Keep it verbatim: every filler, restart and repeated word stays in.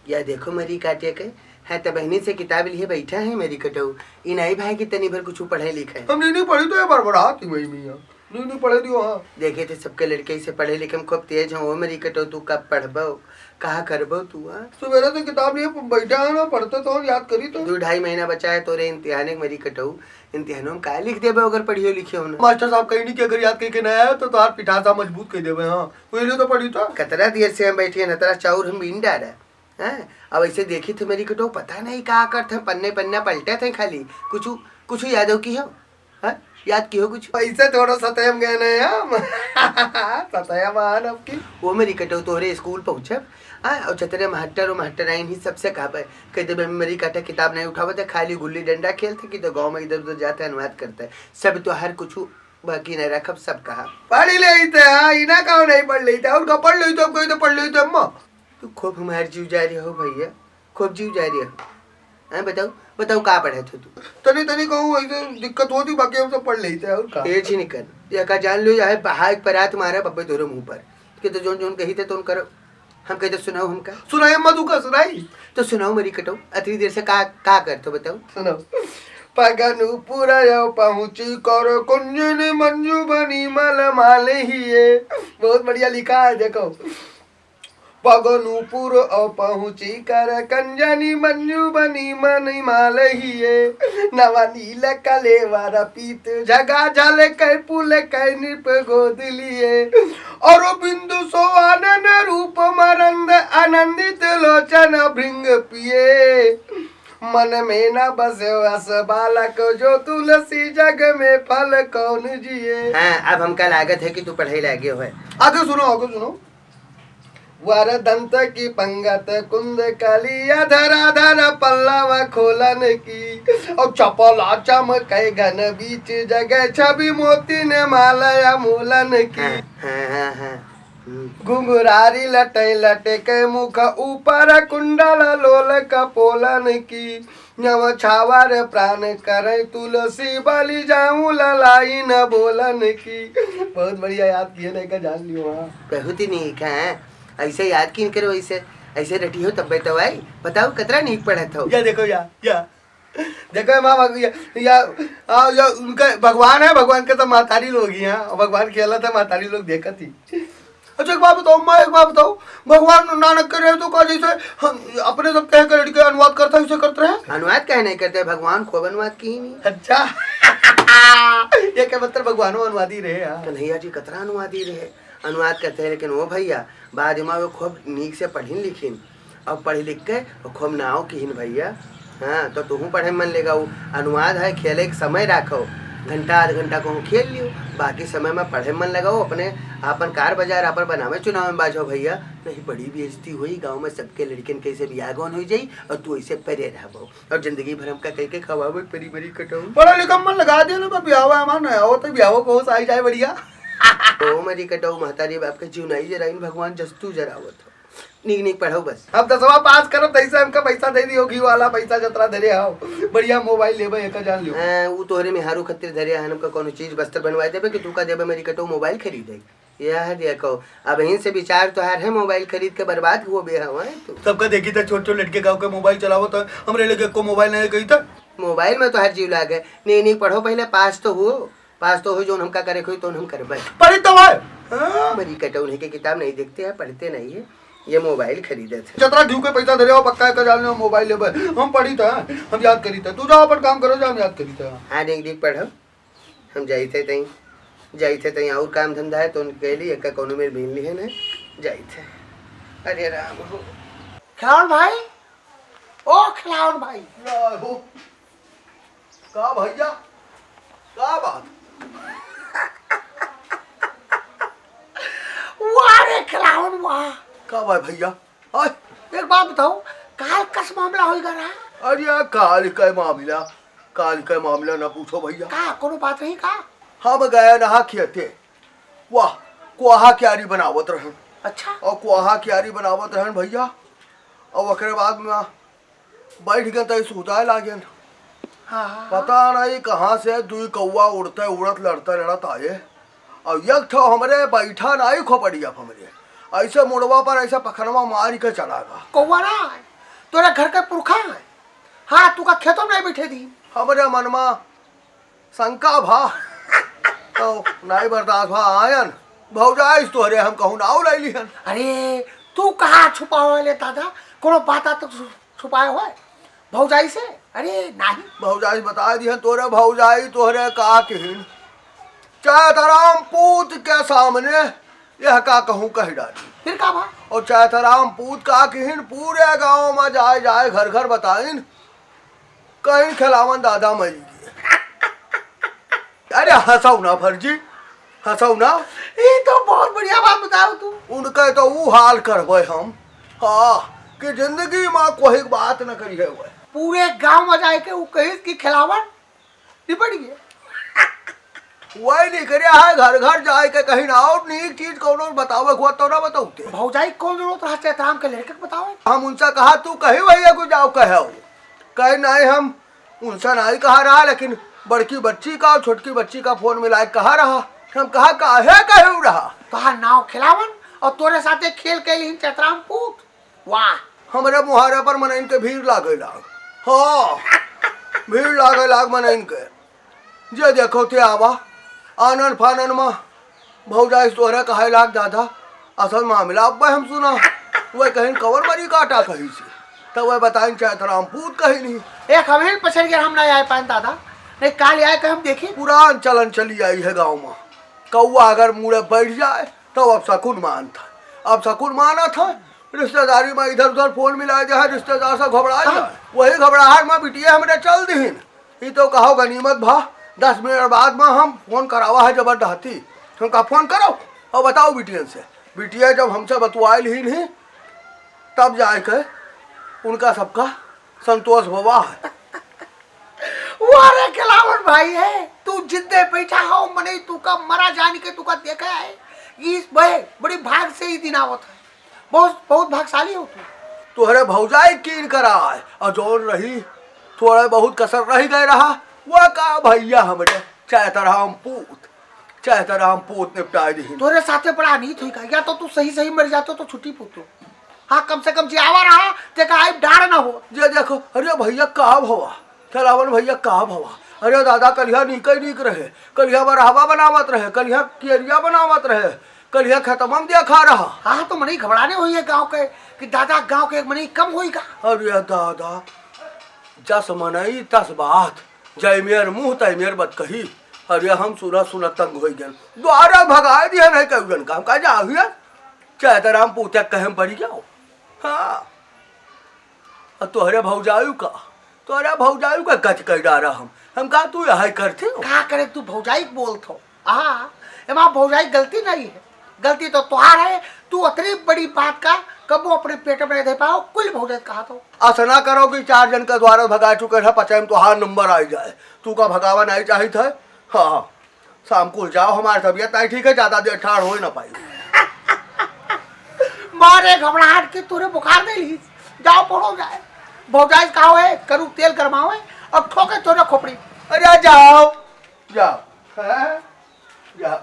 या देखो मरी काटे के, है त बहनी से किताब लिहे बैठा है मरी कटऊ। ई नाई भाई कि तनी भर कुछ पढ़े लिखे। हम नहीं, नहीं पढ़ी तो है बड़बड़ात ही वही मियाँ। नहीं, नहीं पढ़े दियो, हाँ। देखे थे सबके लड़के इसे पढ़े लिखे में खूब तेज हैं, वो मरी कटऊ तू कब पढ़बो, कहाँ करबो तू, हाँ? सवेरे से किताब लिए बैठा है ना, पढ़ते तो याद करी तो। दो ढाई महीना बचा है तोरे इम्तिहान के मरी कटऊ। इम्तिहानों में का लिख देबे अगर पढ़ियो लिखियो ना? मास्टर साहब कहीं नहीं कि अगर याद करके ना आया तो तोहार पिठासा मजबूत कर देबे, हाँ। पहले तो पढ़ी तो। कतरा देर से हम बैठे हैं, नतरा चाउर हम बीन डारा। हैं? अब ऐसे देखी थे मरी कटऊ, पता नहीं का करत हैं, पन्ने पन्ना पलटत हैं खाली। कुछ, कुछ याद हो की हो? हैं? याद की हो कुछ? ऐसे थोड़ा सतयम गए नहीं हम। सतयम आन अब की। वो मरी कटऊ तोहरे स्कूल पहुँचब, हाँ, और जतने मास्टर और मास्टराइन ही सबसे कहबे, कह देबे मरी काटे किताब नहीं उठावत है, खाली गुल्ली डंडा खेलते कि तो गाँव में इधर उधर जाते अनुवाद करते, सब तो हर कुछ बाकी नहीं रखब, सब कहा। पढ़ लेते, हाँ, इना का नहीं पढ़ लेते, और का पढ़ लेते, हम कहीं तो पढ़ लेते अम्मा। तू खूब हमार जीव जा रहे हो भैया, खूब जीव जा रहे हो। हाँ, बताओ, बताओ का पढ़त हो तू? तनी, तनी कहूँ ऐसे दिक्कत होती, बाकी हम सब पढ़ लेते हैं, और का? ए जी निकल, ये का जान लो, चाहे बहाय परात मारा बब्बे तोरे मुँह पर, कि तो जोन जोन कही थे तो करो। हम कही तो सुनाओ हमका। सुनाई अम्मा, तू का सुनाई? तो सुनाओ मरी कटऊ, अतनी देर से का, का करत हो बताओ? सुनाओ। पगनूपुर यो पहुँची कर कुंजन मंजू बनी मल माल हिये। बहुत बढ़िया लिखा है, देखो। पगनूपुर औ पहुँची कर कंजनी मंजू बनी मन माल हिये। नवा नील कलेवर पीत झगा झल कै पुल कै नृप गोद लिए। और बिंदु सोवानन रूप मरंद आनंदित लोचन भृंग पिये। मन में न बस्यो अस बालक जो तुलसी जग में फल कौन जिये। हाँ, अब हमका लागत है कि तू पढ़े लागे हो। आगे सुनो, आगे सुनो। वर दंत की पंगत कुंद कली अधर अधर पल्लव खोलन की। और चपला चमकै घन बीच जगह छवि मोती ने मालय मूलन की। हाँ, हाँ, हाँ, हाँ। हम्म। घुंघरारी लटै लटकै मुख ऊपर कुंडल लोल कपोलन की। नव छावर प्राण करै तुलसी बलि जाऊं ललाई न बोलन की। बहुत बढ़िया याद किए, नहीं का जान लियो, हाँ। बहुत ही नीक है, ऐसे याद किन करो, ऐसे, ऐसे रटी हो तब तो आई। बताओ कतरा नीक पढ़त हो। या देखो या, या। देखो माँ भग-, या, या, आ, या उनका भगवान है, भगवान के तो महतारी लोग ही हैं, भगवान खेलत है, महतारी लोग देखत ही। अच्छा, एक बात बताओ, मैं एक बात बताओ, भगवान नानक के रहे तो का जैसे हम अपने सब कह के लड़के अनुवाद करता है, उसे करते रहे? अनुवाद काहे नहीं करते? भगवान खूब अनुवाद की ही नहीं। अच्छा। ये क्या मतलब, भगवानो अनुवादी रहे यार? कन्हैया जी कतरा अनुवादी रहे, अनुवाद करते हैं, लेकिन वो भैया बाद में वो खूब नीक से पढ़िन लिखिन। अब पढ़ लिख के खूब नाव किहिन भैया। हाँ, तो तुहूँ पढ़े मन लगाऊ। अनुवाद है, खेले के समय राखो, घंटा आध घंटा कहूँ खेल लियो, बाकी समय में पढ़े मन लगाओ, अपने आपन कार बाजार आपन बनावे चुनाव में बाझो भैया, नहीं बड़ी बेइज्जती होई गाँव में, सबके लड़किन के ऐसे बियाह गौन हो जाई और तू ऐसे परे रहबो और जिंदगी भर हमका कह के खवाबो परी बरी कटऊ। पढ़ा लिखा मन लगा दिया ना, बियाह हमार नया हो तो बियाह को होश आई जाए बढ़िया। ओ मरी कटऊ, महतारी बाप के जीव नहीं जराइन, भगवान जस्तु जरावत हो। नीक नीक पढ़ो बस। अब दसवा पास करब, तैसे हमका पैसा दे दियो, घी वाला पैसा जतरा धरे हो। बढ़िया मोबाइल लेबे, एका जान लियो। हाँ, ऊ तोहरे मेहारू खातिर धरे हन, हमका कोनो चीज वस्त्र बनवा देबे कि तू का देबे, मरी कटऊ मोबाइल खरीदे। यह देखो, अब यहीं से विचार तोहार है, मोबाइल खरीद के बर्बाद हुओ बे हवा है तू। सबका देखी था, छोट छोट लड़के गाँव के मोबाइल चलावत है, हमरे लगे एको मोबाइल नहीं कही था। मोबाइल में तोहार जीव लागे, नीक नीक पढ़ो पहले, पास तो हुओ। पास तो हो, जोन हमका करे खोई, तोन हम करबे। पढ़ी तो है। हाँ। मरी कटऊ नहीं के किताब नहीं देखते हैं, पढ़ते नहीं है, ये मोबाइल खरीदे थे। जतरा घीव के पैसा धरे हो, पक्का एका जान लो, मोबाइल लेबे। हम पढ़ी था, हम याद करी था। तू जाओ, अपन काम करो, जा, हम याद करी था। हाँ, देख, देख, पढ़ो। हम जाई थे तई, जाई थे तई, और काम धंधा है, तो उनके लिए एक कोनो मेरे बीन ली है ना, जाई थे। अरे राम हो। खिलावन भाई, ओ खिलावन भाई। या हो। का भैया, का बात? वाह रे खिलावन, वाह। का बात भैया? आय। एक बात बताओ, काल कस मामला होइगा रहा? अरे काल का मामला, काल का मामला ना पूछो भैया। का, कोनो बात नहीं का? हम गया नहा खेते, वाह, कोहा क्यारी बनावत रहन। अच्छा। और कोहा क्यारी बनावत रहन भैया, और ओकरे बाद में बैठ गए तो सुताए लागेन। हाँ, हाँ, हाँ। पता नहीं कहाँ से दुई कौआ उड़ते उड़त लड़ते लड़त आए, और एक ठो हमरे बैठा नहीं खोपड़िया पे हमरे, ऐसे मुड़वा पर ऐसे पखनवा मार के चला गया। कौआ ना? तोरे घर के पुरखा है। हाँ, तू का खेतों में नहीं बैठे दी। हमरे मन मा शंका भा, तो नाई बर्दाश्त भा आयन। भौजाई से तोहरे हम कहूँ नाव ले लिहन। अरे, तू कहाँ छुपावे ले दादा? कोनो बात आ तो छु-, छुपाए होए भौजाई से? अरे, नाही। भौजाई से बताए दिहन, तोरे भौजाई तोहरे का किहिन। चैतराम पूत के सामने यह का कहूँ कह डाली। फिर का भा? और चैतराम पूत का किहिन, पूरे गाँव मा जाए जाए घर घर बताइन, कहिन खेलावन दादा मरी गए। अरे हंसौ ना भरजी, हंसौ ना। ई तो बहुत बढ़िया बात बताओ तू। उनके तो ऊ हाल करबे हम, हाँ, कि जिंदगी मा कोई बात न करी है वह। पूरे गाँव मा जाए के ऊ कहिस कि खेलावन निपट गए। वही नहीं करे है, घर घर जाए के कहिन और नीक चीज कौनो बतावे हुआ तो ना बताउते। भौजाई कौन जरूरत रहा चैतराम के लड़के के बतावे? हम उनसे कहा तू कही भैया को जाओ कहे हो, कहे नहीं हम उनसे नहीं कहा रहा, लेकिन बड़की बच्ची का और छोटकी बच्ची का फोन मिलाए कहा रहा। हम कहा काहे कहे रहा? तोहार नाव खेलावन और तोरे साथे खेल के लिहिन चैतराम पूत। वाह। हमरे मुहारे पर मनइन के भीड़ लागे लाग। हाँ, भीड़ लागे लाग मनइन के। जे देखो ते आवा, आनन फानन मा भौजाई से तोहरे कहे लाग दादा, असल मामला अब हम सुना। वह कहिन कवर मरी काटा कही से। तब वह बताइन चैतराम पूत कही नहीं। एक हमें पछड़ गया, हम नहीं आए पाए दादा, नहीं काल आए के हम देखी। पुरान चलन चली आई है गाँव मा, कौआ अगर मुड़े बैठ जाए तो अब शकुन मानत है, अब शकुन मानत है। रिश्तेदारी मा इधर उधर फोन मिलाए जाए, रिश्तेदार सब घबरा हाँ। जाए, वही घबराहट मा बिटिया हमरे चल दिहिन। ई तो कहो गनीमत भा, दस मिनट बाद मा हम फोन करावा है जबरदस्ती। हम कहा फोन करो और बताओ बिटियन से। बिटिया जब हमसे बतुआइल ही नहीं, तब जाए के उनका सबका संतोष भवा है। वाह रे खेलावन भाई है, तू जिंदे बैठा हो, मने तू का मरा जान के तू का देखा है। इस बे, बड़ी भाग से ही दिन आवत है। बहुत, बहुत भागशाली हो तू। तोहरे भौजाई कीन करा है, और जौन रही, थोड़े बहुत कसर रह गए रहा, वह का भैया हमरे, चैतराम पूत, चैतराम पूत निपटाए दिहिन। तोरे साथे बड़ा अनीत हुई का, या तो तू सही सही मर जातो तो छुट्टी पूतो। हाँ, कम से कम जे आवा रहा, ते का आई डार ना हो। जे देखो, अरे भैया का भवा, खेलावन भैया का भवा, अरे दादा कलिया नीक ही नीक रहे, कलिया बरहवा बनावत रहे, कलिया कियरिया बनावत रहे, कलिया खेतवा मा देखा रहा। हाँ, तो मनई घबराने हुई है गाँव के कि दादा गाँव के एक मनई कम हुई का। अरे दादा, जस मनई तस बात, जय मेर मुँह तय मेर बत कही। अरे हम सुना सुना तंग होई गन, द्वारा भगाए दिया नहीं कहू जन काम का जा हुआ, चैतराम पूते कहे पड़ी जाओ। हाँ, और तोहरे भौजायु का, तोहरे भौजायु का गच कह डारा हम। हम कहा तू यही करते हो? का करे तू भौजाई के बोलत हो? आ, एमा भौजाई गलती नहीं है, गलती तो तोहार है। तू अतनी बड़ी बात का कबो अपने पेट में नहीं दे पाओ, कुल भौजाई कहा तो। ऐसा ना करो कि चार जन का द्वारा भगा चुके हैं, पचे में तोहार नंबर आई जाए। तू का भगावा नहीं चाहित है? हाँ, शाम को जाओ, हमारी तबीयत नहीं ठीक है, ज्यादा देर ठाड़ हो ही ना पाई। मारे घबराहट के तोरे बुखार दे ली, जाओ पड़ो जाए। भौजाई का है, करू तेल गरमावे और ठोके तोरे खोपड़ी। अरे जाओ, जाओ, हैं? जाओ।